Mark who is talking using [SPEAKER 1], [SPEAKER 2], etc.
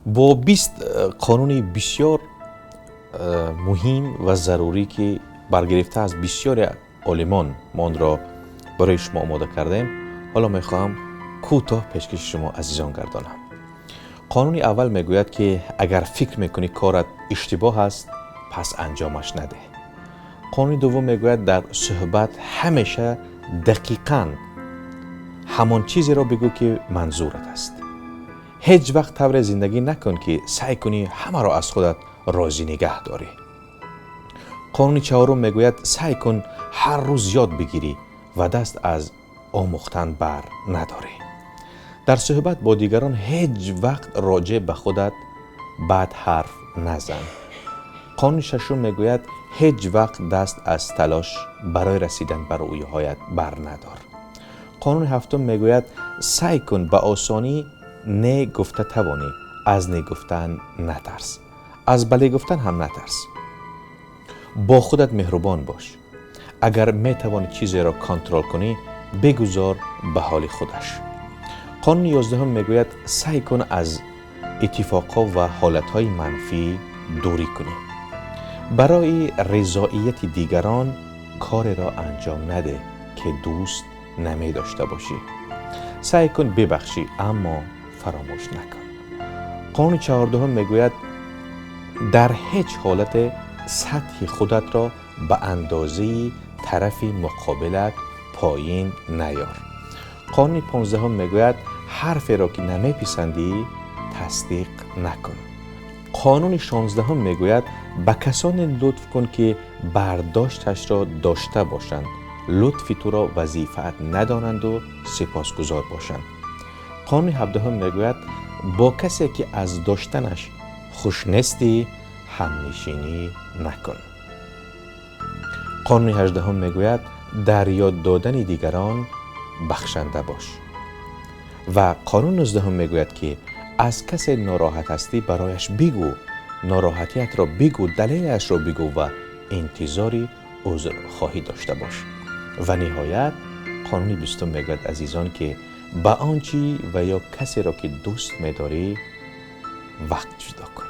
[SPEAKER 1] Бо 20 қонуни бисёр муҳим ва зарурӣ, ки баргирифта аз бисёре олимон, мо онро барои шумо омода кардем, ҳоло мехоҳам кӯтоҳ пешкаши шумо азизон гардонам. Қонуни аввал мегӯяд, ки агар фикр мекунӣ корат иштибоҳ аст, пас анҷомаш надеҳ. Қонуни дуввум мегӯяд, дар суҳбат ҳамеша дақиқан ҳамон чизеро бигӯ, ки манзурат аст. Ҳеҷ вақт тавре зиндагӣ накун, ки саъй кунӣ ҳамаро аз худат розӣ нигаҳ дорӣ. Қонуни чаҳорум мегӯяд, саъй кун ҳар рӯз ёд бигирӣ ва даст аз омӯхтан бар надорӣ. Дар суҳбат бо дигарон ҳеҷ вақт роҷеъ ба худат бад ҳарф назан. Қонуни шашум мегӯяд, ҳеҷ вақт даст аз талош барои расидан ба рӯёҳоят бар надор. Қонуни ҳафтум мегӯяд, саъй кун ба осонӣ не гуфта тавонӣ, аз не гуфтан натарс, аз бале гуфтан ҳам натарс. Бо худат меҳрубон бош. Агар метавонӣ чизеро контрол кунӣ, бигузор ба ҳоли худаш. Қонуни 11-ум мегӯяд, саъй кун аз иттифоқҳо ва ҳолатҳои манфӣ дурӣ кунӣ. Барои ризоияти дигарон кореро анҷом надеҳ, ки дӯст намедошта бошӣ. Саъй кун бибахшӣ, аммо фаромӯш накун. Қонуни 14-ум мегӯяд, дар ҳеҷ ҳолате сатҳи худатро ба андозаи тарафи муқобилат поин наёр. Қонуни 15-ум мегӯяд, ҳарферо, ки намеписандӣ, тасдиқ накун. Қонуни 16-ум мегӯяд, ба касоне лутф кун, ки бардошташро дошта бошанд, лутфи туро вазифаат надонанду сипосгузор бошанд. Қонуни 17-ум мегӯяд, бо касе, ки аз доштанаш хуш нестӣ, ҳамнишинӣ накун. Қонуни 18-ум мегӯяд, дар ёд додани дигарон бахшанда бош. Ва қонуни 19-ум мегӯяд, ки аз касе нороҳат ҳастӣ, барояш бигӯ, нороҳатиятро бигӯ, далелашро бигӯ ва интизори узрхоҳӣ дошта бош. Ва ниҳоят, қонуни 20-ум мегӯяд, азизон, ки ба он чи ва ё касеро, ки дӯст медорӣ, вақт ҷудо кун.